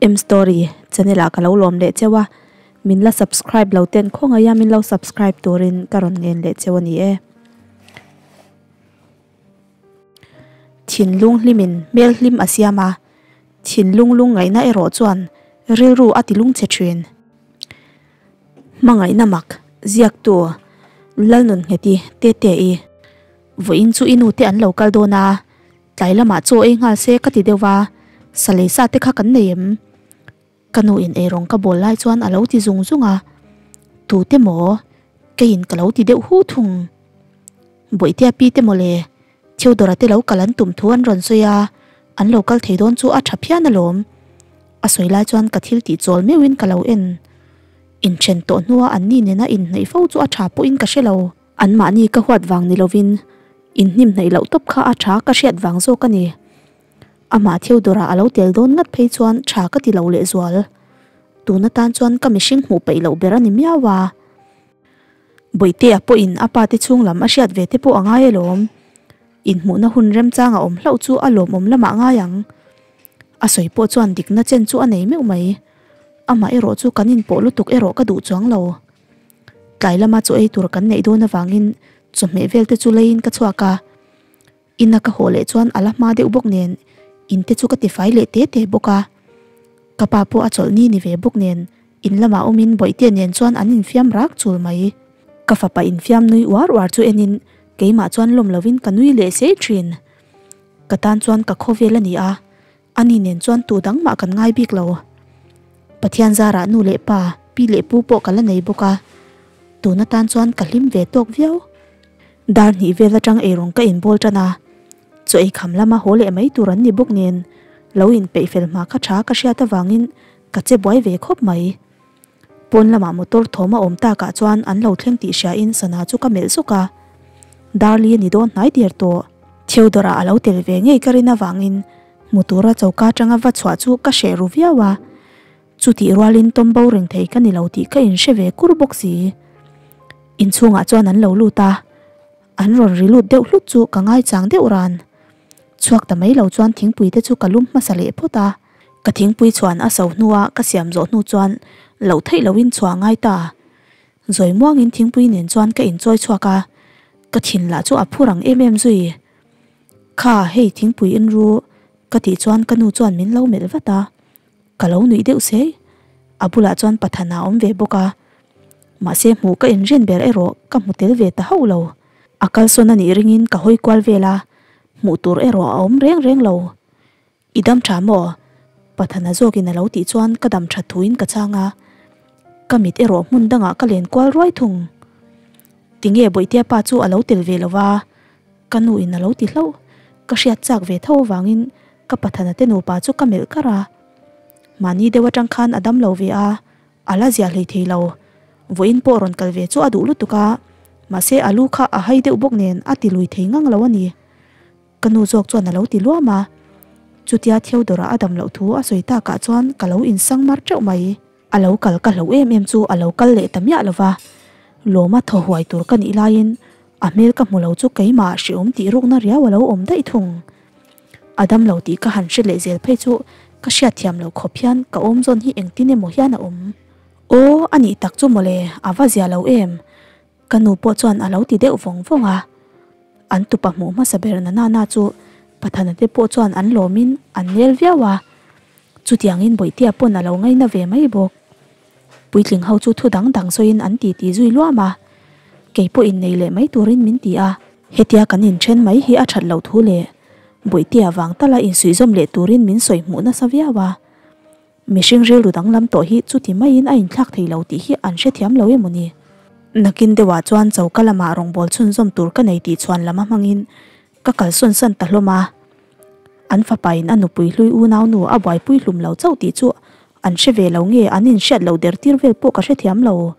M story channel ah ka lo lawm leh cheu a, min la subscribe lo ten khawngaih a min lo subscribe turin ka rawn ngen leh cheu a ni e. Thinlung hlimin hmel hlim a siam a, thinlung lungngaihna erawh chuan rilru a ti lungchhe thin. Hmangaihna mak ziaktu Lalnunngeti Tete-i vawiin chu i nu te an lo kal dawn a, tlai lamah chaw ei nghal se ka ti deuh va, sa lei sa te kha kan nei em? Ka nu in eirawng ka bawl lai chuan a lo ti zung zung a, Tute maw? Keiin ka lo ti deuh hu thung. Bawihtea pi te mawle, Theodora te lo kal an tum thu an rawn sawi a, an lo kal thei dawn chu a tha phian alawm. A sawi lai chuan ka thil tih chawl meuhin ka lo en. Inthen tawh hnua an ni nena inhnaih fo chu a tha pawhin ka hre lo. Anmahni ka huat vang ni lovin inhnim hnaih loh tawp kha a tha ka hriat vang zawk a ni. Amah Theodora a lo tel dawn ngat phei chuan tha ka ti lo lehzual. Tun atan chuan ka mihring hmuh peih loh ber a ni miau a. Bawihtea pawhin a pa te chhung lam a hriat ve te pawh a ngai alawm. Inhmuhna hun remchang a awm hlauh chu a lawmawm lamah ngai ang. A sawi pawh chuan dikna chen chu a nei meuh mai. Amah erawh chu kan inpawh lutuk erawh ka duh chuang lo. Tlai lama chaw ei tur kan neih dawn avangin chawhmeh vel te chu leiin ka chhuak a. Ina ka haw leh chuan a la hma deuh bawk nen in te chu ka tifai leh te te bawk a. Ka pa pawh a chawlh ni ni ve bawk nen in lamah awmin Bawihtea nen chuan an infiam rak chul mai. Ka fapa infiam nui uar uar chu enin keimah chuan lawm lovin ka nui leh sei thin. Ka tan chuan ka khawvel a ni a, ani nen chuan tu dang mah kan ngai bik lo. Pathian zarah nu leh pa, pi leh pu pawh ka la nei bawk a, tun atan chuan ka hlim ve tawk viau. Dar hnih vel atang eirawng ka inbawl tan a, chaw ei kham lama haw leh mai tur an ni bawk nen lo inpeih fel hma kha tha ka hriat avangin ka che buai ve khawp mai. Pawn lamah motor thawm a awm takah chuan an lo thleng tih hriain sana chu ka melh zuk a, Darli a ni dawn hnai der tawh. Theodora a lo tel ve ngei ka rin avangin hmu tura choka atanga va chhuah chu ka hreh ru viau a, chutih rualin tawm bo reng thei ka ni lo tih ka inhre ve kur bawk si. Inchhungah chuan an lo lut a, an rawn ri lut deuh hlut chu ka ngaichang deuh ran. Chhuak ta mai lo chuan thingpui te chu ka lum hmasa leh phawt a. Ka thingpui chhuan a so hnua ka siam zawh hnu chuan loh theih lohin chhuah ngai ta. Zawi muangin thingpui nen chuan ka inchawi chhuak a, ka thin lah chu a phur ang em em zui. Kha hei thingpui in ru ka tih chuan ka nu chuan min lo melh vat a, ka lo nuih deuh sei. A bulah chuan Pathana a awm ve bawk a, mahse hmuh ka inrin ber erawh ka hmu tel ve ta hauh lo. A kalsawn a nih ringin ka hawi kual vel a, hmuh tur erawh a awm reng reng lo. I dam tha maw? Pathana zawkin a lo tih chuan ka dam that thuin ka chhang a, ka mit erawh hmun dangah ka len kual ruai thung. Tinge Bawihtea pa chu a lo tel ve lo va? Ka nu in a lo ti hlauh. Ka hriat chak ve tho avangin ka Pathana te nupa chu ka melh kar a. Mahni deuh atang khan a dam lo ve a, a la ziah hlei thei lo. Vawiin pawh rawn kal ve chu a duh lutuk a, mahse a lu kha a hai deuh bawk nen a ti lui thei ngang lo a ni. Ka nu zawk chuan a lo ti luam a, chutia Theodora a dam loh thu a sawi takah chuan ka lo insang mar teuh mai. A lo kal ka hloh em em chu a lo kal leh ta miah lo va, lawma thaw huai tur ka nih laiin a hmel ka hmu lo chu keimah hreawm tih rukna riau a lo awm daih thung. A dam lo tih ka han hre leh zel phei chu ka hriatthiam loh khawp hian ka awm zawn hi engtin emaw hian a awm. Aw, a nih tak chu mawle, a va zia lo em? Ka nu pawh chuan a lo ti deuh vawng vawng a, an tupa hmuh hmasa ber na nana chu Pathana te pawh chuan an lawmin an nel viau a, chutiangin Bawihtea pawn a lo ngaina ve mai bawk. Puitling ho chu thu dang dang sawiin an titi zui luam a, kei pawh innei leh mai turin min ti a, hetia kan inthen mai hi a that loh thu leh Bawihtea vang tala insuihzawm leh turin min sawi hmuh nasa viau a. Mihring rilru danglam tawh hi chuti maiin a inthlak thei lo tih hi an hrethiam lo emaw ni? Nakin deuhah chuan choka lamah rawngbâwl chhunzawm tur ka nei tih chhuan lam a hmangin ka kalsawn san ta hlawm a. An fapain a nupui hlui unaunu a buaipui hlum lo chauh tih chu an hre ve lo nge an inhriat lo der tir vel pawh ka hrethiam lo.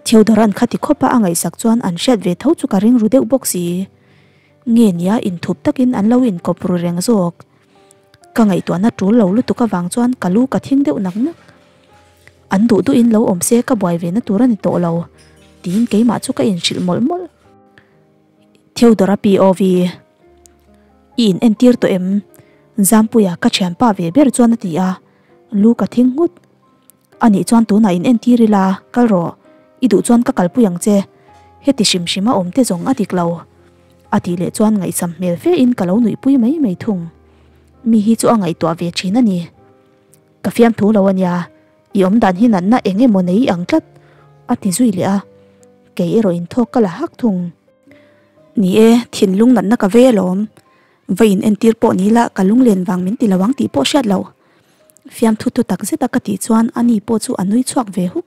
Theodoran khati khawpa a ngaihsak chuan an hriat ve tho chu ka ring ru deuh bawk si. Nge nia inthup takin an lo inkawp ru reng zawk. Ka ngaihtuahna tul lo lutuk avang chuan ka lu ka thing deuh nak nak. An duh duhin lo awm se ka buai ve na tur a ni tawh lo, tiin keimah chu ka inhrilh mawlh mawlh. Theodora POV, I in entir tawh em? Zampuia ka thianpa ve ber chuan a ti a. Lu ka thing nghut. Anih chuan tunah in entir ila, kal rawh. I duh chuan ka kalpui ang che. Heti hrim hrim a awm te zawng a dik lo. A tih leh chuan ngaihsam hmel fe in ka lo nuihpui mai mai thung. Mi hi chu a ngaihtuah ve thin a ni. Ka fiamthu lo a nia, i awm dan hi natna eng emaw nei ang tlat, a ti zui leh a. Kei erawh in thawk ka la hak thung. Ni e, thinlung natna ka vei alawm. Va in entir pawh ni la ka lunglen vang min ti lo ang tih pawh hriat lo. Fiamthu tu tak zet a ka tih chuan ani pawh chu a nui chhuak ve huk.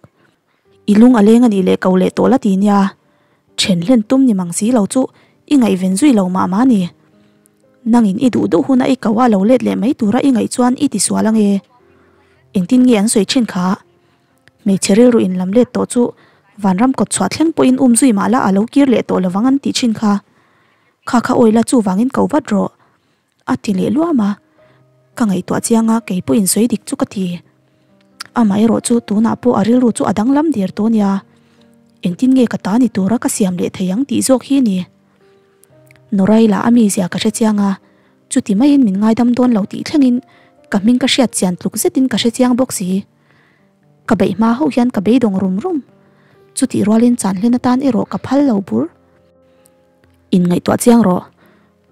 I lung a leng a nih leh ko leh tawh la ti nia. Then hlen tum ni mang si lo chu i ngaihven zui lo mah mah ni. Nangin i duh duh huna i ko a lo let leh mai tura i ngaih chuan i tisual ange. Engtin nge an sawi thin kha? Hmeichhe rilru in lam let tawh chu vanram kawt chhuah thleng pawhin um zui mah la a lo kir leh tawh lovang an tih thin kha. Kha kha awi la chuvangin ko vat rawh. A ti leh luam a, ka ngaihtuah chiang a kei pawhin sawi dik chu ka ti. Amaherawh chu tunah pawh a rilru chu a danglam der tawh nia, engtin nge ka ta ni tura ka siam leh thei ang tih zawk hi ni. Norai lah a mizia ka hre chiang a, chuti maiin min ngaidam dawn lo tih thlengin ka hming ka hriat chian tluk zetin ka hre chiang bawk si. Ka beih hma hauh hian ka beidawng rum rum, chutih rualin chan hlen atan erawh ka phal lo bur. Inngaihtuah chiang rawh.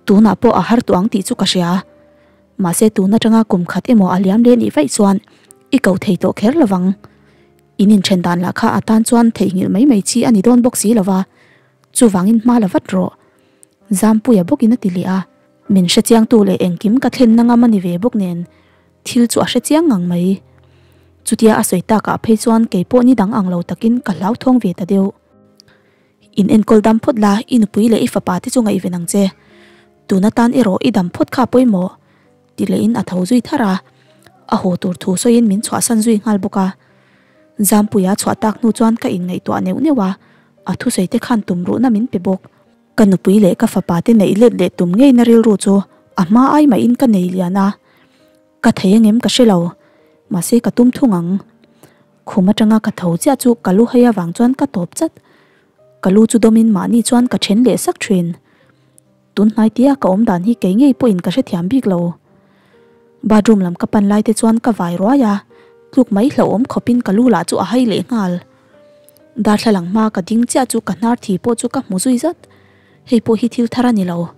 Tunah pawh a har tawh ang tih chu ka hria. Mahse tun atanga kum khat emaw a liam leh nih vaih chuan i ko thei tawh kher lovang. In inthen dan lah kha a tan chuan theihnghilh mai mai chi a ni dawn bawk si lova, chuvangin hma la vat rawh. Zampuia bawkin a ti leh a. Min hrechiangtu leh engkim ka thlenna ngam a ni ve bawk nen thil chu a hrechiang ngang mai. Chutia a sawi takah phei chuan keipawh ni dang ang lo takin ka hlauthawng ve ta deuh. In enkawl dam phawt la, i nupui leh i fapa te chu ngaihven ang che. Tun atan erawh i dam phawt kha pawimawh, ti lehin a tho zui thar a. A haw tur thu sawiin min chhuahsan zui nghal bawk a. Zampuia chhuah tak hnu chuan ka inngaihtuah neuh neuh a, a thusawi te khan tum ruhna min pe bawk. Ka nupui leh ka fapa te neih let leh tum ngeina rilru chu a hma ai mahin ka nei lian a. Ka thei angem ka hre lo, mahse ka tum thung ang. Khum atanga ka tho chiah chu ka lu hei avang chuan ka tawp chat. Ka lu chu dawmin mahni chuan ka then leh sak thin. Tun hnai tia ka awm dan hi kei ngei pawhin ka hrethiam bik lo. Bathroom lam ka pan lai te chuan ka vai ruai a, tluk mai hlauhawm khawpin ka lu lah chu a hai leh nghal. Darthlalang hma ka ding chiah chu ka hnar thi pawh chu ka hmu zui zat. Hei pawh hi thil thar a ni lo.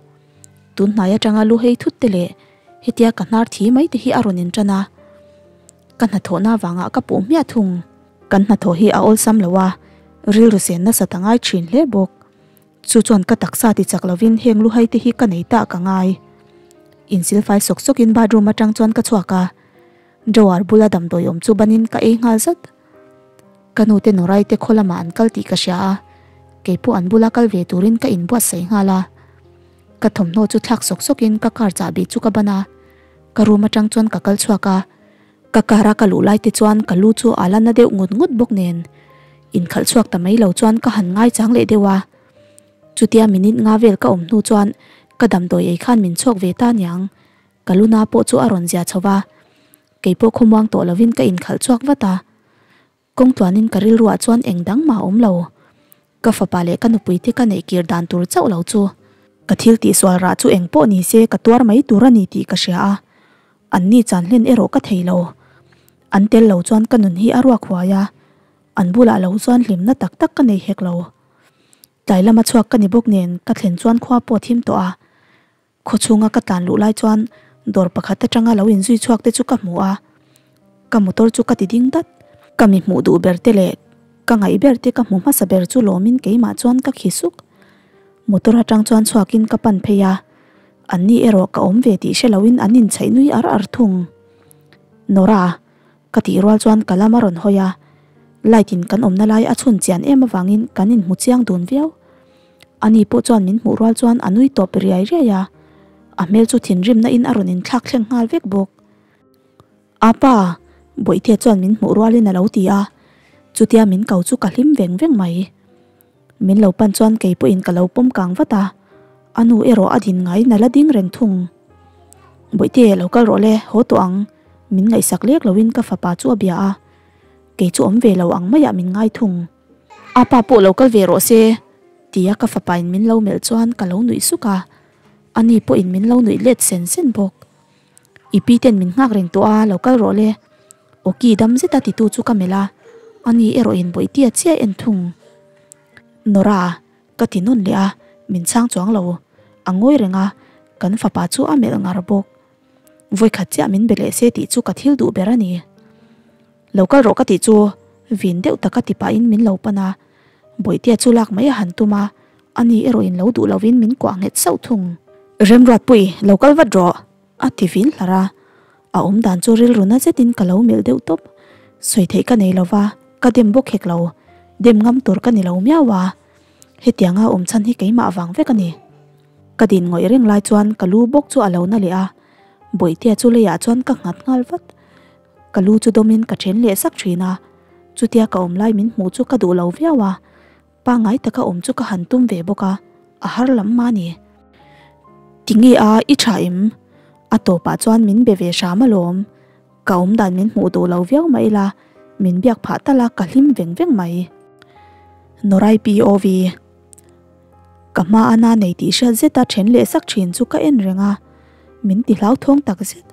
Tun hnai atanga lu hei thut te leh hetia ka hnar thi mai te hi a rawn intan a. Ka hnathawhna avanga ka puh hmiah thung. Kan hnathawh hi a awlsam lo a, rilru sen nasa ta ngai thin hle bawk. Chu chuan ka taksa ti chak lovin heng luhai te hi ka nei ta ka ngai. Insilfai sawk sawkin bathroom atang chuan ka chhuak a, drawer bula damdawi awm chu banin ka ei nghal zat. Ka nu te Norai te khaw lamah an kal tih ka hria a, keipawh an bula kal ve turin ka inbuatsaih nghal a. Ka thawmhnaw chu thlak sawk sawkin ka car chahbi chu ka ban a, ka room atang chuan ka kal chhuak a, ka car a ka luh lai te chuan ka lu chu a la na deuh ngut ngut bawk nen inkhalh chhuak ta mai lo chuan ka han ngaichang leh deuh a. Chutia minute nga vel ka awm hnu chuan ka damdawi ei khan min chhuak ve ta niang, ka lu na pawh chu a rawn zia chho va, keipawh khawmuang tawh lovin ka inkhalh chhuak vat a. Kawng tluanin ka rilruah chuan eng dang mah a awm lo. Ka fapa leh ka nupuite ka neih kir dan tur chauh lo chu. Ka thil tihsual rah chu eng pawh ni se ka tuar mai tur a ni tih ka hria a, an ni chan hlen erawh ka thei lo. An tel lo chuan ka nun hi a ruak huai a, an bulah lo chuan hlimna tak tak ka nei hek lo. Tlai lama chhuak ka ni bawk nen ka thlen chuan khua pawh a thim tawh a. Khaw chhunga ka tlan luh lai chuan dawr pakhat atanga lo inzui chhuak te chu ka hmu a, ka motor chu ka ti ding dat. Ka mi hmuh duh ber te leh ka ngaih ber te ka hmu hmasa ber chu lawmin keimah chuan ka khi suk. Motor atang chuan chhuakin ka pan phei a, anni erawh ka awm ve tih hre loin an inchhaih nui ar ar thung. Nora, ka tih rual chuan ka lam a rawn hawi a, light in kan awmna lai a chhun chian em avangin kan inhmu chiang dun viau. Ani pawh chuan min hmuh rual chuan a nui tawp riai riai a, a hmel chu thinrimna in a rawn inthlak thleng nghal vek bawk. Apa! Bawihtea chuan min hmuh rualin a lo ti a, chutia min ko chu ka hlim veng veng mai. Min lo pan chuan kei pawhin ka lo pawm kang vat a, a nu erawh a din ngaiin a la ding reng thung. Bawihte, lo kal rawh le, haw tawh ang, min ngaihsak lek loin ka fapa chu a bia a, kei chu awm ve lo ang maiah min ngai thung. A pa pawh lo kal ve rawh se, tia ka fapain min lo melh chuan ka lo nuih suk a, ani pawhin min lo nuih let sen sen bawk. I pi ten min nghak reng tawh a, lo kal rawh le. Awki dam zeta titu chu ka melh a, ani erawhin Bawihtea chiah en thung. Nora, ka ti nawn leh a, min chhang chuang lo. A ngawi reng a, kan fapa chu a melh ngar bawk. Vawikhat chiah min be leh se tih chu ka thil duh ber a ni. Lo kal rawh ka tih chu vin deuh taka ti pahin min lo pan a, Bawihtea chu lak mai a han tum a, ani erawhin lo duh lovin min kuah nghet sauh thung. Remruatpui, lo kal vat rawh, a ti vin hlar a, a awm dan chu rilru na zetin ka lo melh deuh tawp. Sawi theih ka nei lova, ka dem bawk hek lo, dem ngam tur ka ni lo miau a, hetianga awm chhan hi keimah vang vek a ni. Ka din ngawih reng lai chuan ka lu bawk chu a lo na leh a, Bawihtea chu leiah chuan ka nghat nghal vat. Ka lu chu dawmin ka then leh sak thin a, chutia ka awm lai min hmuh chu ka duh lo viau a, pangngai taka awm chu ka han tum ve bawk a, a har lam mah ni. Tinge a, i tha em? A tawpah chuan min be ve hram alawm. Ka awm dan min hmuh duh lo viau mai ila, min biak phah tal a, ka hlim veng veng mai. Norai POV. Ka hma a na nei tih hriat zeta then leh sak thin chu ka en reng a, min ti hlauthawng tak zet.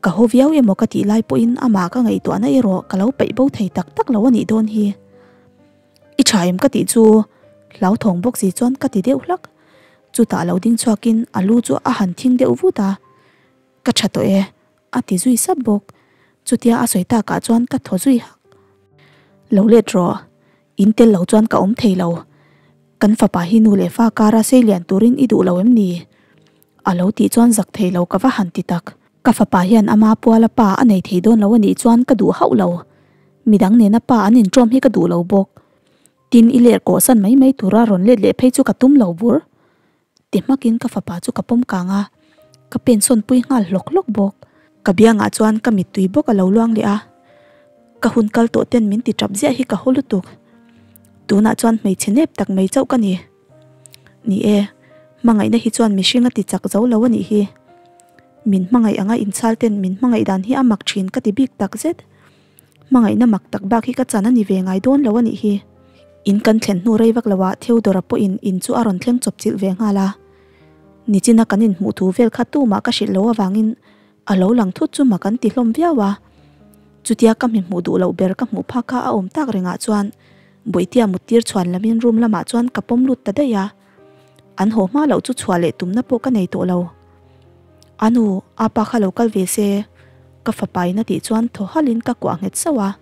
Ka haw viau emaw ka tih lai pawhin amah ka ngaihtuahna erawh ka lo peih bo thei tak tak lo a nih dawn hi. I tha em ka tih chu hlauthawng bawk si chuan ka ti deuh hlak. Chutah lo ding chhuakin a lu chu a han thing deuh vut a, Ka tha tawh e, a ti zui sap bawk. Chutia a sawi takah chuan ka thaw zui hak. Lo let rawh, in tel lo chuan ka awm thei lo. Kan fapa hi nu leh fa kara sei lian turin i duh lo em ni? A lo tih chuan zak thei lo ka va han ti tak. Ka fapa hian ama puala pa a nei thei dawn lo a nih chuan ka duh hauh lo. Midang nena pa an inṭawm hi ka duh lo bawk. Tin i ler kawhsan mai mai tura rawn let leh phei chu ka tum lo bur. Ti hmakin ka fapa chu ka pawm kang a, ka pen sawn pui nghal hlawk hlawk bawk. Ka biangah chuan ka mittui bawk a lo luang leh a, ka hun kal tawh ten min ti tap ziah hi ka haw lutuk. Tunah chuan hmeichhe nep tak mai chauh ka ni. Ni e, hmangaihna hi chuan mihring a ti chak zo lo a nih hi. Min hmangaih anga inchhal ten min hmangaih dan hi a mak thin ka ti bik tak zet. Hmangaihna mak tak bak hi ka chan a ni ve ngai dawn lo a nih hi. In kan thlen hnu rei vak loah Theodora pawhin in chu a rawn thleng chawp chilh ve nghal a. Nichina kan inhmuh thu vel kha tumah ka hrilh lo avangin a lo lang thut chu mak an ti hlawm viau a. Chutia ka mi hmuh duh loh ber ka hmuh phak kha a awm tak rengah chuan Bawihtea muttir chhuan lamin room lamah chuan ka pawm lut ta daih a. An haw hma loh chu chhuah leh tumna pawh ka nei tawh lo. A nu, a pa kha lo kal ve se, ka fapa in a tih chuan thaw halhin ka kuah nghet sauh a.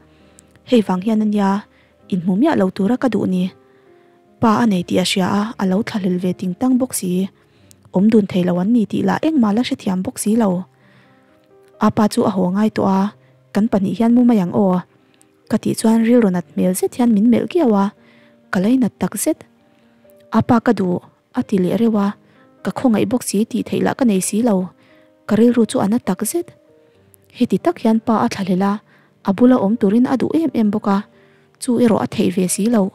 Hei vang hian a nia, inhmu miah lo tura ka duh ni. Pa a nei tih a hria a, a lo thlahlel ve ting tang bawk si. Awm dun thei lo an ni tih lah engmah la hrethiam bawk si lo. A pa chu a haw ngai tawh a, kan pahnih hian mu mai ang aw. Ka tih chuan rilru nat hmel zet hian min melh kiau a, ka lainat tak zet. A pa ka duh, a ti leh reuh a, ka khawngaih bawk si tih theih lah ka nei si lo, ka rilru chu a na tak zet. Heti tak hian pa a thlahlel a, a bula awm turin a duh em em bawk a, chu erawh a theih ve si lo.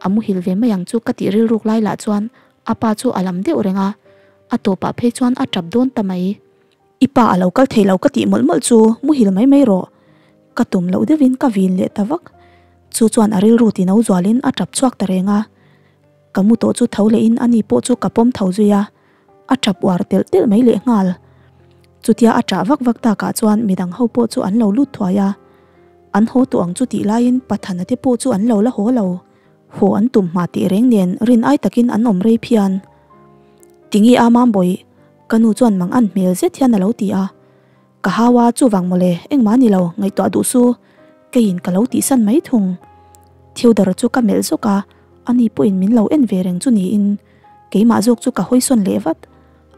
A muhil ve mai ang chu ka tih rilruk lai lah chuan a pa chu a lam deuh reng a, a tawpah phei chuan a tap dawn ta mai. I pa a lo kal thei lo ka tih mawlh mawlh chu muhil mai mai rawh. Ka tum loh deuhin ka vin leh ta vak. Chu chuan a rilru ti no zualin a tap chhuak ta reng a. Ka mu tawh chu tho lehin ani pawh chu ka pawm tho zui a, a tap uar telh telh mai leh nghal. Chutia a tah vak vak takah chuan midang ho pawh chu an lo lut thuai a. An haw tawh ang chu tih laiin Pathana te pawh chu an lo la haw lo. Haw an tum hma tih reng nen rin ai takin an awm rei phian. Tingi a Mambawih, ka nu chuan mang an hmel zet hian a lo ti a. Ka hau a, chuvang mawle, engmah ni lo, ngaihtuah duh su, keiin ka lo tihsan mai thung. Theodore chu ka melh zawk a, ani pawhin min lo en ve reng chu niin, keimah zawk chu ka hawisawn leh vat.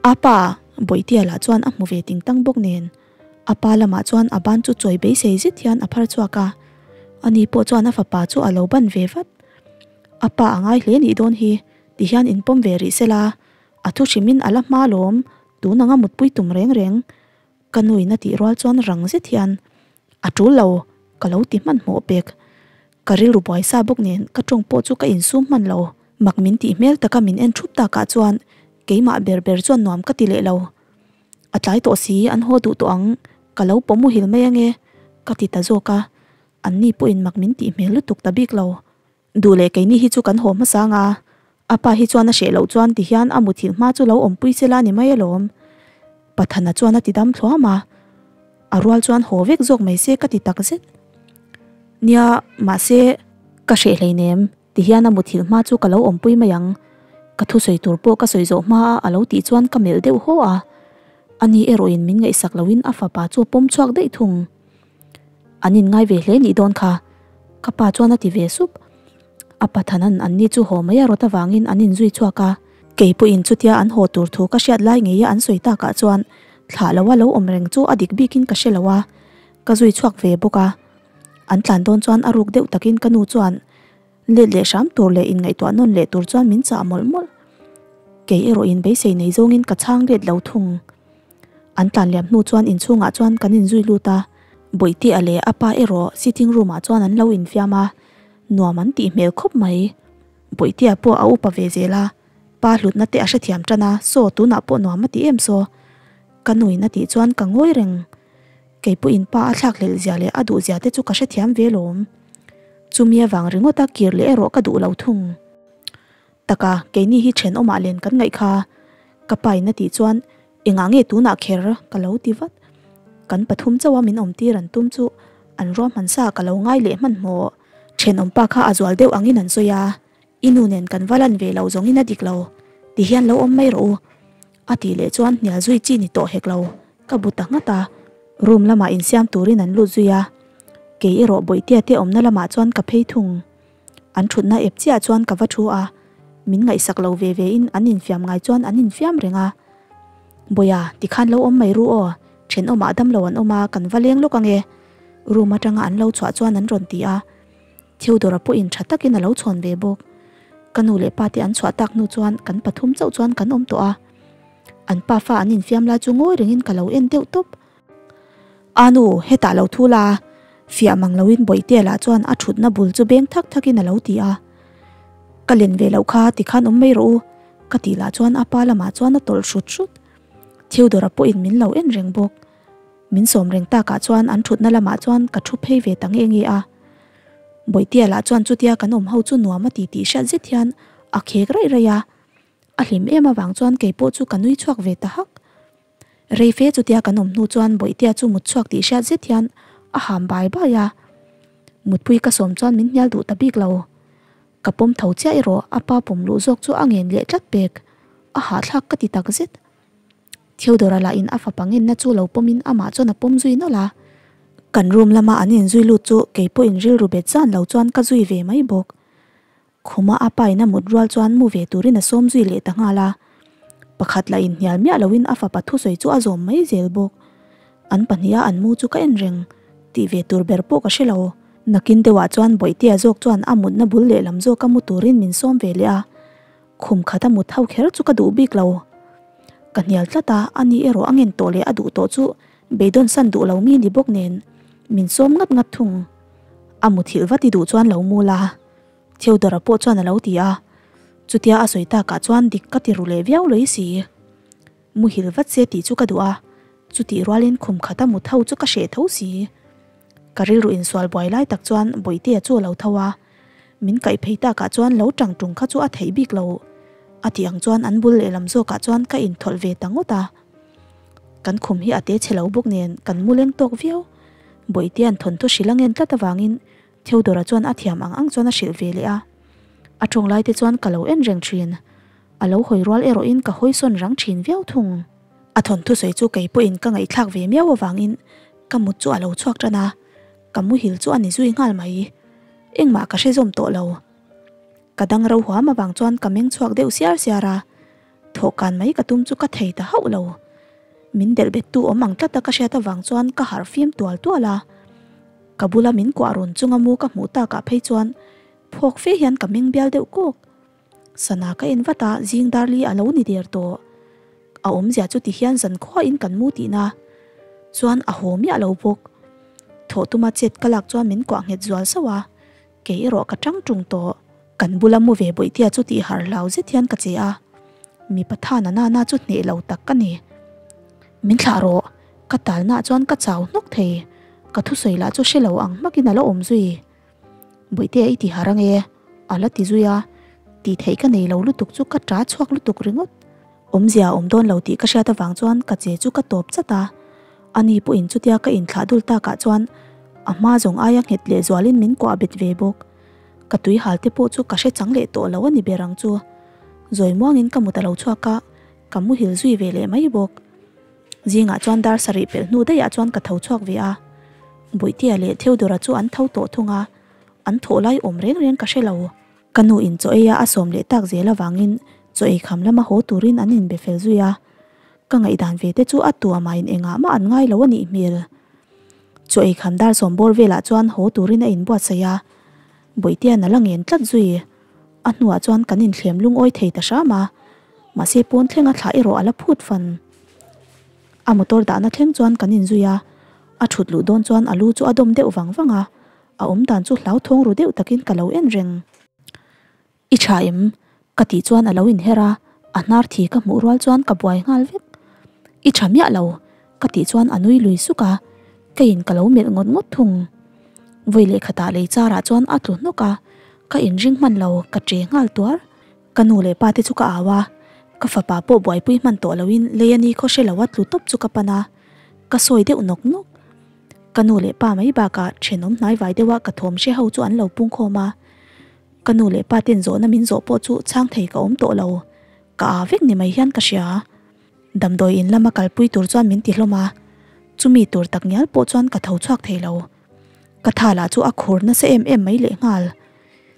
A pa, Bawihtea lah chuan a hmu ve ting tang bawk nen, a pa lamah chuan a ban chu chawi beisei zet hian a phar chhuak a, ani pawh chuan a fapa chu a lo ban ve vat. A pa a ngai hle nih dawn hi, ti hian inpawm ve rih sela, a thu hrimin a la hma lawm, Tun anga mutpui tum reng reng ka nuin a tih rual chuan rang zet hian a tul lo ka lo ti hmanhmawh pek. Ka rilru buai sa bawk nen ka tawng pawh chu ka insum hman lo. Mak min tih hmel taka min en thup takah chuan keimah ber ber chuan nuam ka ti leh lo. A tlai tawh si an haw duh tawh ang ka lo pawh muhil mai ange ka ti ta zawk a, anni pawhin mak min tih hmel lutuk ta bik lo. Duh leh keini hi chu kan haw hmasa anga, a pa hi chuan a hreh loh chuan ti hian a muthilh hma chu lo awmpui se la ni mai alawm. Pathana chuan a ti dam thluam a. A rual chuan haw vek zawk mai se ka ti tak zet. Nia, mahse, ka hreh hleinem, ti hian a muthilh hma chu ka lo awmpui mai ang. Ka thusawi tur pawh ka sawi zawh hma a a lo tih chuan ka melh deuh haw a. Ani erawhin min ngaihsak loin a fapa chu a pawm chhuak daih thung. An inngai ve hle nih dawn kha, ka pa chuan a ti ve sup. A pathanan anni chu haw mai a rawt avangin an inzui chhuak a. Kei pawhin chutia an haw tur thu ka hriat lai ngeia an sawi takah chuan thlah loa lo awm reng chu a dik bikin ka hre lo a, ka zui chhuak ve bawk a. An tlan dawn chuan a ruk deuh takin ka nu chuan let leh hram tur leh inngaihtuah nawn leh tur chuan min chah mawlh mawlh. Kei erawhin beisei nei zawngin ka chhang let lo thung. An tlan liam hnu chuan inchhungah chuan kan inzui lut a, Bawihtea leh a pa erawh sitting room ah chuan an lo infiam a, nuam an tih hmel khawp mai. Bawihtea pawh a upa ve zel a, pa hlutna te a hrethiam tan a, saw tunah pawh nuam a ti em saw. Ka nuin a tih chuan ka ngawi reng. Kei pawhin pa a thlak hlelh zia leh a duh zia te chu ka hrethiam ve lawm. Chumi avang ringawta kir leh erawh ka duh lo thung. Taka, keini hi thenawmah len kan ngaih kha. Ka pain a tih chuan engah nge tunah kher ka lo ti vat. Kan pathum chauha min awmtir an tum chu an ruahman sa ka lo ngai leh hmanhmawh. Thenawm pa kha a zual deuh angin an sawi a, I nu nen kan va lan ve lo zawngin a dik lo, ti hian lo awm mai rawh u. A tih leh chuan hnial zui chi ni tawh hek lo, ka bu ta nghat a. Room lamah insiam turin an lut zui a, kei erawh Bawihtea te awmna lamah chuan ka phei thung. An thutna ep chiah chuan ka va thu a, min ngaihsak lo ve ve in an infiam ngai chuan an infiam reng a. Bawia, tikhan lo awm mai ru aw, thenawmah damlo an awm a, kan va leng lawk ange. Room atanga an lo chhuah chuan an rawn ti a. Theodora pawhin tha takin a lo chhawn ve bawk. Ka nu leh pa te an chhuah tak hnu chuan kan pathum chauh chuan kan awm tawh a. An pafa an infiam lai chu ngawi rengin ka lo en deuh tawp. A nu, hetah lo thu la, fiah mang loin Bawihtea lah chuan a thutna bul chu beng thak thakin a lo ti a. Ka len ve loh kha tikhan awm mai rawh u, ka tih lah chuan a pa lamah chuan a tawlh hrut hrut. Theodora pawhin min lo en reng bawk. Min sawm reng takah chuan an thutna lamah chuan ka thu phei ve ta nge nge a. Bawihtea lah chuan chutia kan awm ho chu nuam a ti tih hriat zet hian a khek raih raih a. A hlim em avang chuan keipawh chu ka nui chhuak ve ta hak. Rei fe chutia kan awm hnu chuan Bawihtea chu mut chhuak tih hriat zet hian a ham bai bai a. Mutpui ka sawm chuan min hnial duh ta bik lo. Ka pawm tho chiah erawh a pa pawm luh zawk chu a ngen leh tlat pek. A hahthlak ka ti tak zet. Theodora lah in a fapa ngenna chu lo pawmin amah chuan a pawm zui nawlh a. Kan room lama an inzui lut chu kei pawhin rilru bet zan lo chuan ka zui ve mai bawk. Khuma a pain a mut rual chuan mu ve turin a sawm zui leh ta nghal a. Pakhat lah inhnial miah loin a fapa thusawi chu a zawm mai zel bawk. An pahniha an mu chu ka en reng, tih ve tur ber pawh ka hre lo. Nakin deuhah chuan Bawihtea zawk chuan a mutna bul lehlam zawka mu turin min sawm ve leh a. Khum khat a mut ho kher chu ka duh bik lo. Ka hnial tlat a, ani erawh a ngen tawh leh a duh tawh chu beidawn san duh lo mi ni bawk nen min sawm ngat ngat thung. A muthilh vat i duh chuan lo mu la. Theodora pawh chuan a lo ti a, chutia a sawi takah chuan dik ka ti ru leh viau lawih si. Muhil vat se tih chu ka duh a, chutih rualin khum khata mut ho chu ka hreh tho si. Ka rilru insual buai lai tak chuan Bawihtea chu a lo tho a, min kaih phei takah chuan lo tang tung kha chu a theih bik lo. A tih ang chuan an bul lehlam zawkah chuan ka inthawlh ve ta ngawt a. Kan khum hi a te chhe lo bawk nen kan mu leng tawk viau. Bawihtea an thawnthu hrilh a ngen tlat avangin Theodora chuan a thiam ang ang chuan a hrilh ve leh a. A tawng lai te chuan ka lo en reng thin. A lo hawi rual erawhin ka hawi sawn rang thin viau thung. A thawnthu sawi chu kei pawhin ka ngaihthlak ve miau avangin ka mut chu a lo chhuak tan a, ka muhil chu a ni zui nghal mai. Engmah ka hre zawm tawh lo. Ka dang ro huam avang chuan ka meng chhuak deuh siar siar a, thawhkan mai ka tum chu ka thei ta hauh lo. Min delh bettu awm ang tlata ka hriat avang chuan ka harh fim tual tual a. Ka bula min kuah rawn chunga mu ka hmuh takah phei chuan phawk fe hian ka meng bial deuh kawk. Sana ka en vat a, zing dar li a lo ni der tawh. A awmzia chu ti hian zan khuain kan mu tihna chuan a haw miah lo bawk. Thawh tuma chet ka lak chuan min kuah nghet zual sauh a, kei erawh ka tang tung tawh. Kan bula mu ve Bawihtea chu tih har hlau zet hian ka che a, mipa tha na nana chu hneh lo tak ka ni. Min thlah rawh, ka talnaah chuan ka chau hnawk thei, ka thusawi lah chu hre lo ang hmakin a la awm zui. Bawihtea i ti har ange, a la ti zui a, tih theih ka nei lo lutuk chu ka ta chhuak lutuk ringawt. Awmzia a awm dawn lo tih ka hriat avang chuan ka che chu ka tawp chat a. Ani pawhin chutia ka inthlah dul takah chuan a hma zawng aia nghet leh zualin min kuah bet ve bawk. Ka tui hal te pawh chu ka hre chang leh tawh lo a ni ber ang chu. Zawi muangin ka mut a lo chhuak a, ka muhil zui ve leh mai bawk. Zingah chuan dar sarih pelh hnu daihah chuan ka tho chhuak ve a. Bawihtea leh Theodora chu an tho tawh thung a, an thawh lai awm reng reng ka hre lo. Ka nu in chaw ei a a sawm leh tak zel avangin chaw ei kham lama haw turin an inbe fel zui a. Ka ngaihdan ve te chu a tuamah in engah mah an ngai lo a nih hmel. Chaw ei kham dar sawm bawr velah chuan haw turin a inbuatsaih a, Bawihtea na la ngen tlat zui. A hnuah chuan kan inthlem lungawi thei ta hram a, mahse pawn thlenga thlah erawh a la phut fan. A motor dahna thleng chuan kan inzui a, a thut luh dawn chuan a lu chu a dawm deuh vang vang a, a awm dan chu hlauthawng ru deuh takin ka lo en reng. I tha em? Ka tih chuan a lo inher a, a hnar thi ka hmuh rual chuan ka buai nghal vek. I tha miah lo, ka tih chuan a nui lui suk a, keiin ka lo melh ngawt ngawt thung. Vawi leh khatah lei charah chuan a tlu hnawk a, ka inring hman lo, ka che nghal tuar. Ka nu leh pa te chu ka au a, ka fapa pawh buaipui hman tawh loin lei a ni khaw hre lo a tlu tawp chu ka pan a, ka sawi deuh nawk nawk. Ka nu leh pa mai bakah thenawm hnaivai deuha ka thawm hre ho chu an lo pungkhawm a, Ka nu leh pa ten zawhna min zawh pawh chu chhang thei ka awm tawh lo, ka aa vek ni mai hian ka hria. Damdawi in lama kalpui tur chuan min ti hlawm a, chumi tur tak ngial pawh chuan ka tho chhuak thei lo. Ka tha lah chu a khur nasa em em mai lehnghal.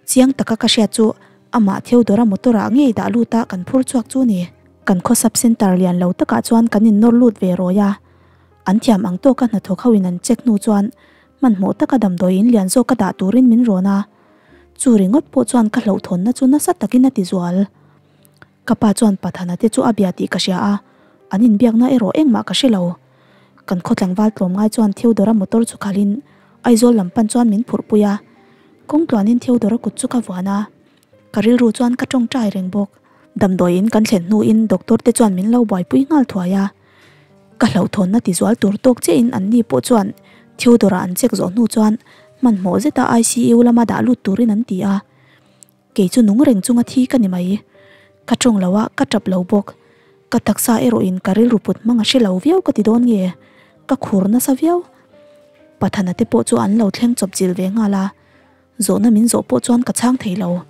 Chiang taka ka hriat chu amah Theodora motor ah ngei dah lut a kan phur chhuak chu ni. Kan khaw sub centre lian lo takah chuan kan innawr lut ve rawi a, an thiam ang tawka hnathawk ho in an check hnu chuan hmanhmawh taka damdawi in lian zawk ka dah turin min rawn a. Chu ringawt pawh chuan ka hlauhthawnna chu nasa takin a ti zual. Ka pa chuan Pathana te chu a bia tih ka hria a, an inbiakna erawh engmah ka hre lo. Kan khaw tlangval tlawmngai chuan Theodora motor chu khalhin Aizawl lam pan chuan min phurhpui a, kawng tluanin Theodora kut chu ka vuan a, ka rilru chuan ka tawngtai reng bawk. Damdawiin kan thlen hnuin doctor te chuan min lo buaipui nghal thuai a, Ka hlauhthawnna tizual tur tawk chiahin anni pawh chuan Theodore-a an check zawh hnu chuan hmanhmawh zeta ICU lama dah lut turin an ti a. Kei chu nung reng chunga thi ka ni mai. Ka tawng lo a, ka tap lo bawk. Ka taksa erawhin ka rilru put hmang a hre lo viau ka ti dawn nge? Ka khur nasa viau. Pathana te pawh chu an lo thleng chawp chilh ve nghal a. Zawhna min zawh pawh chuan ka chhang thei lo.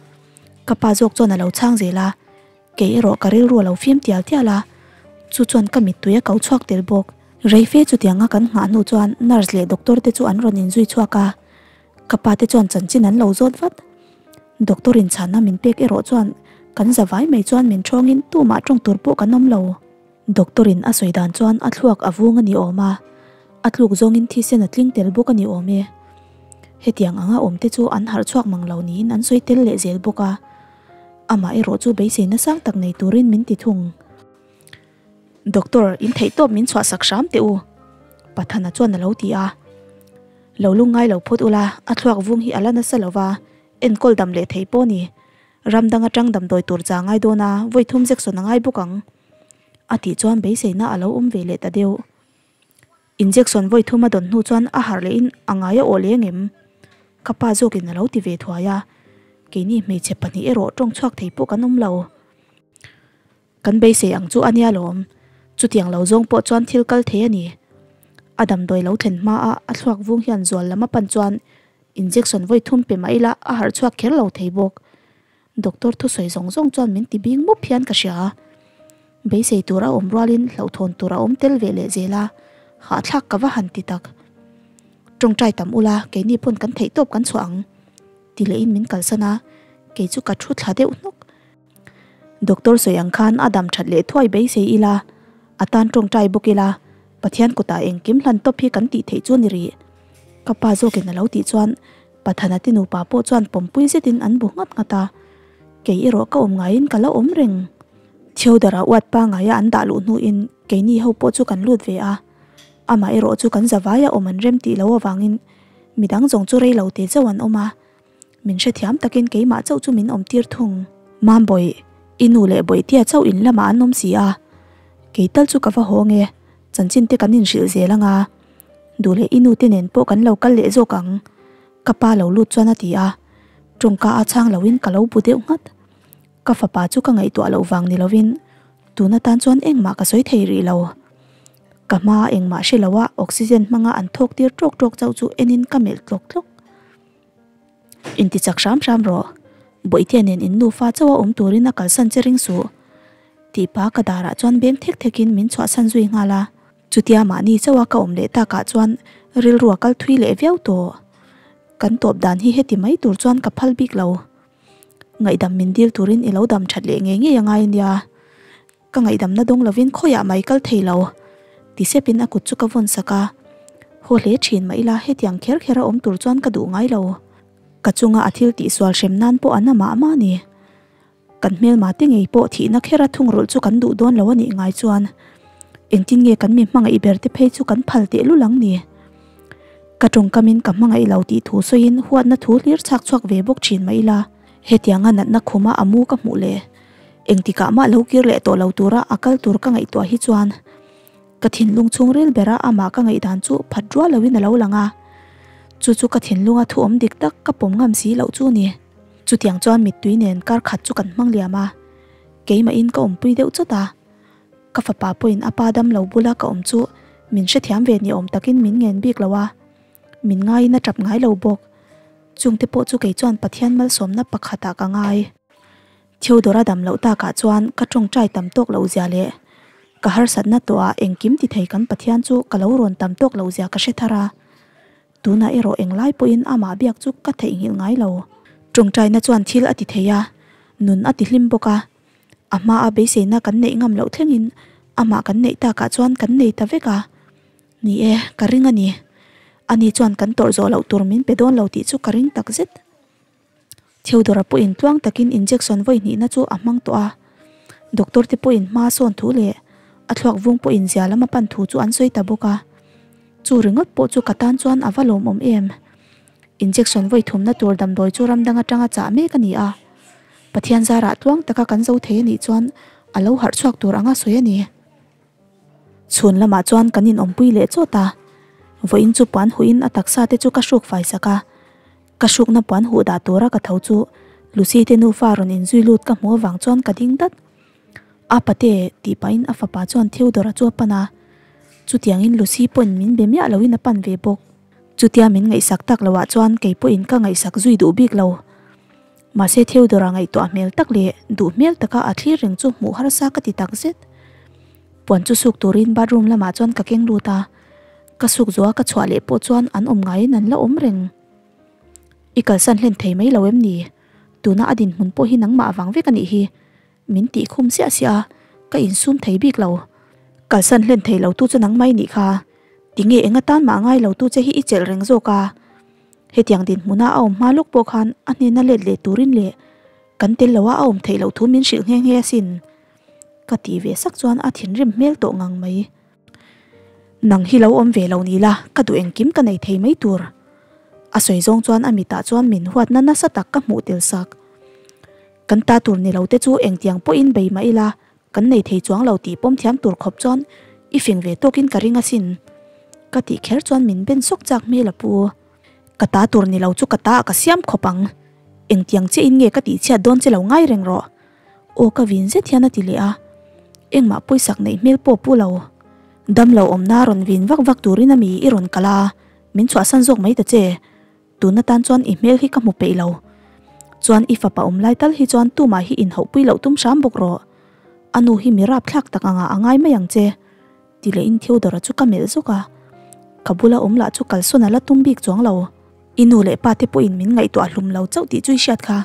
Ka pa zawk chuan a lo chhang zel a. Kei erawh ka rilru a lo fim tial tial a, chu chuan ka mittui a ko chhuak tel bawk. Rei fe chutianga kan nghah hnu chuan nurse leh doctor te chu an rawn inzui chhuak a, ka pa te chuan chanchin an lo zawt vat. Doctor in chhanna min pek erawh chuan kan za vai mai chuan min thawngin tumah tawng tur pawh kan awm lo. Doctor in a sawi dan chuan a thluak a vung a ni awm a, a tluk zawngin thisen a tling tel bawk a ni awm e. Hetiang anga awm te chu an harh chhuak mang lo niin an sawi tel leh zel bawk a. Amah erawh chu beiseina sang tak nei turin min ti thung. Doctor, in theih tawp min chhuahsak hram teh u, Pathana chuan a lo ti a. Lo lungngai lo phawt ula, a thluak vung hi a la nasa lo va, enkawl dam leh thei pawh a ni. Ram dang atang damdawi tur cha ngai dawn a, vawi thum Jackson a ngai bawk ang, a tih chuan beiseina a lo awm ve leh ta deuh. Injection vawi thum a dawn hnu chuan a harh lehin a ngai a aw leh ngem? Ka pa zawkin a lo ti ve thuai a, keini hmeichhe pahnih erawh tawng chhuak thei pawh kan awm lo. Kan beisei ang chu a nia lawm, chutiang lo zawng pawh chuan thil kal thei a ni. A damdawi lo thlen hma a a thluak vung hian zual lam a pan chuan injection vawi thum pe mah ila a harh chhuak kher lo thei bawk. Doctor thusawi zawng zawng chuan min ti bing mup hian ka hria. Beisei tur a awm rualin hlauhthawn tur a awm tel ve leh zel a, hahthlak ka va han ti tak. Tawngtai tam ula, keini pawn kan theih tawp kan chhuah ang, ti lehin min kalsan a, kei chu ka thu thla deuh hnawk. Doctor sawi ang khan a dam that leh thuai beisei ila, a tan tawngtai bawk ila, Pathian kutah engkim hlan tawp hi kan tih theih chu ni rih. Ka pa zawkin a lo tih chuan Pathana te nupa pawh chuan pawmpui zetin an bu nghat nghat a, kei erawh ka awm ngaiin ka la awm reng. Theodore-a uat pangaia an dah luh hnuin keini ho pawh chu kan lut ve a, amah erawh chu kan zavaia awm an rem tih loh avangin midang zawng chu rei lo te chauh an awm a, min hrethiam takin keimah chauh chu min awm tir thung. Mambawi, i nu leh Bawihtea chauh in lamah an awm si a, kei tal chu ka va haw nge, chanchin te kan inhrilh zel anga. Duh leh i nu te nen pawh kan lo kal leh zawk ang, ka pa lo lut chuan a ti a, tawngka a chhang loin ka lo bu deuh nghat. Ka fapa chu ka ngaihtuah loh vang ni lovin tun atan chuan engmah ka sawi thei rih lo. Ka hmaa engmah hre loa oxygen hmanga an thawk tir tawk tawk chauh chu enin ka melh tlawk tlawk. Intichak hram hram rawh. Bawihtea nen in nufa chauha awm turin a kalsan che ring suh. Tih pa ka darah chuan beng thek thekin min chhuahsan zui nghal a. Chutia mahni chauha ka awm leh takah chuan rilru a kal thui leh viau tawh. Kan tawp dan hi heti mai tur chuan ka phal bik lo. Ngaihdam min dil turin i lo dam that leh ngei ngei a ngai nia. Ka ngaihdamna dawng lovin khawiah mai kal thei lo. Ti sepin a kut chu ka vawn sak a. Haw hle thin mah ila hetiang kher kher a awm tur chuan ka duh ngai lo. Ka chunga a thil tihsual hrem nan pawh a na mah mah a ni. Kan hmelma te ngei pawh thihna khera thungrulh chu kan duh dawn lo a nih ngai chuan engtin nge kan mi hmangaih ber te phei chu kan phal teh lul ang ni. Ka tawngkamin ka hmangaih lo tih thu sawiin huatna thu hlir chhak chhuak ve bawk thin mah ila hetianga natna khuma a mu ka hmuh leh engtikah mah lo kir leh tawh lo tura a kal tur ka ngaihtuah hi chuan ka thinlung chhungril bera amah ka ngaihdan chu phat rual loin a lo lang a, chu chu ka thinlunga thu awm dik tak ka pawm ngam si loh chu a ni. Chutiang chuan mittui nen kar khat chu kan hmang liam a, keimahin ka awmpui deuh chawt a, ka fapa pawhin a pa dam lo bula ka awm chu min hrethiam ve ni awm takin min ngen bik lo a, min ngaiin a tap ngai lo bawk. Chungte pawh chu kei chuan Pathian malsawmna pakhatah ka ngai. Theodora dam loh takah chuan ka tawngtai tam tawk loh zia leh ka harsatna tawhah engkim ti thei kan Pathian chu ka lo rawn tam tawk loh zia ka hre thar a. Tunah erawh englai pawhin amah biak chu ka theihnghilh ngai lo. Tawngtaina chuan thil a ti thei a, nun a ti hlim bawk a. A hmaa beiseina kan neih ngam loh thlengin amah kan neih takah chuan kan nei ta vek a. Ni e, ka ring a ni. Ani chuan kan tawrh zawh loh tur min pe dawn lo tih chu ka ring takzet. Theodora pawhin tluang takin injection vawi hnihna chu a hmang tawh a, doctor te pawhin hma sawn thu leh a thluak vung pawhin zia lam a pan thu chu an sawi ta bawk a, chu ringawt pawh chu ka tan chuan a va lawmawm em. Injection vawi thumna tur damdawi chu ram dang atanga chah mek a ni a, Pathian zarah tluang taka kan zo thei a nih chuan a lo harh chhuak tur anga sawi a ni. Chhun lamah chuan kan inawmpui leh chawt a, vawiin chu puan huhin a taksa te chu ka hruk fai sak a, Ka hrukna puan huh dah tura ka tho chu Lucy te nufa rawn inzui lut ka hmuh avang chuan ka ding dat. A pate tih pahin a fapa chuan Theodore-a chu a pan a, chutiangin Lucy pawhin min be miah loin a pan ve bawk. Chutia min ngaihsak tak loah chuan kei pawhin ka ngaihsak zui duh bik lo. Mahse Theodore-a ngaihtuah hmel tak leh duh hmel taka a thlir reng chu hmuh harsa ka ti tak zet. Puan chu suk turin bathroom lamah chuan ka keng lut a, ka suk zawha ka chhuah leh pawh chuan an awm ngaiin an la awm reng. I kalsan hlen thei mai lo em ni? Tuna a dinhmun pawh hi nangmah avang vek a nih hi. Min tih khum siah siah a, ka insum thei bik lo. Kalsan hlen thei lo tu chu nangmah i nih kha. Tinge eng atan mah ngai lo tu che hi i chelh reng zawk a. Hetiang dinhmuna a awm hma lawk pawh khan a hnena let leh turin leh kan tel loa a awm theih loh thu min hrilh nghe nghe asin. Ka tih ve sak chuan a thinrim hmel tawh ngang mai. Nang hi lo awm ve lo ni la, ka duh engkim ka nei thei mai tur. A sawi zawng chuan a mitah chuan min huatna nasa tak ka hmuh tel sak. Kan ta tur ni lo te chu engtiang pawhin bei mah ila, kan nei thei chuang lo tih pawm thiam tur khawp chuan i fing ve tawkin ka ring asin. Ka tih kher chuan min ben sawk chak hmel a pu. Ka ta tur ni lo chu ka ta ah ka siam khawp ang. Engtiang chiahin nge ka tihchhiat dawn che lo ngai reng rawh. Aw ka vin zet hian a ti leh a, engmah pawisak neih hmel pawh pu lo. Damlo awmna rawn vin vak vak turin a mi i rawn kal a, min chhuahsan zawk mai ta che. Tun atan chuan i hmel hi ka hmu peih lo. Chuan i fapa awm lai tal hi chuan tumah hi inhauhpui loh tum hram bawk rawh. A nu hi mi rapthlak tak anga a ngai mai ang che. Ti leh in Theodora chu ka melh zawk a, ka bula awm lah chu kalsawn a la tum bik chuang lo. I nu leh pa te pawhin min ngaihtuah hlum lo chauh tih chu i hriat kha.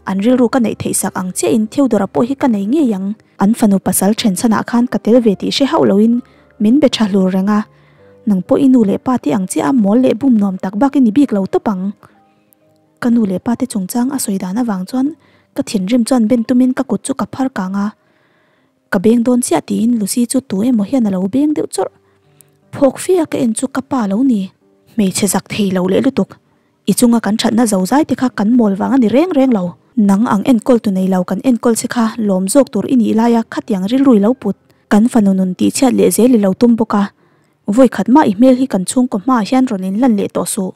An rilru ka neih theih sak ang chiah in Theodora pawh hi ka nei ngei ang. An fanu pasal then chhanah khan ka tel ve tih hre hauh lo in min be tha hlur reng a, nang pawh i nu leh pa te ang chiah a mawl leh bum nuam tak bak i ni bik lo tawp ang. Ka nu leh pa te chungchang a sawi dan avang chuan ka thinrim chuan ben tumin ka kut chu ka phar kang a. Ka beng dawn chiah tiin Lucy chu tu emaw hian a lo beng deuh chawrh. Phawk fe a ka en chu ka pa lo ni. Hmeichhe zak thei lo leh lutuk. I chunga kan thatna zo zai te kha kan mawl vang a ni reng reng lo. Nang ang enkawl tu nei lo kan enkawl che kha lawm zawk tur i nih laia khatiang rilru i lo put. Kan fanu nun tihchhiat leh zel i lo tum bawk a. Vawi khat mah i hmel hi kan chhungkaw hmaah hian rawn inlan leh tawh suh.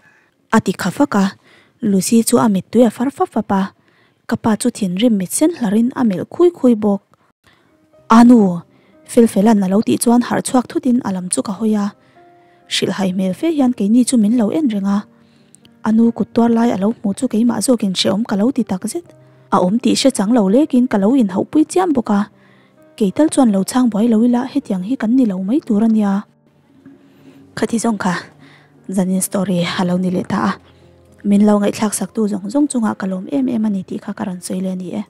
A ti kha fak a, Lucy chu a mittui a far fap fap a, ka pa chu thinrim mit sen hlarin a melh khui khui bawk. A nu! Felfela'n a lo tih chuan harh chhuak thutin a lam chu ka hawi a. Hrilh hai hmel fe hian keini chu min lo en reng a. A nu kut tuar lai a lo hmu chu keimah zawkin hrehawm ka lo ti tak zet. A awm tih hre chang lo lekin ka lo inhauhpui chiam bawk a. Kei tal chuan lo chhang buai lo ila hetiang hi kan ni lo mai tur a nia. Khati zawng kha zanin story a lo ni leh ta a. Min lo ngaihthlak saktu zawng zawng chungah ka lawm em em a ni tih kha ka rawn sawi leh a ni e.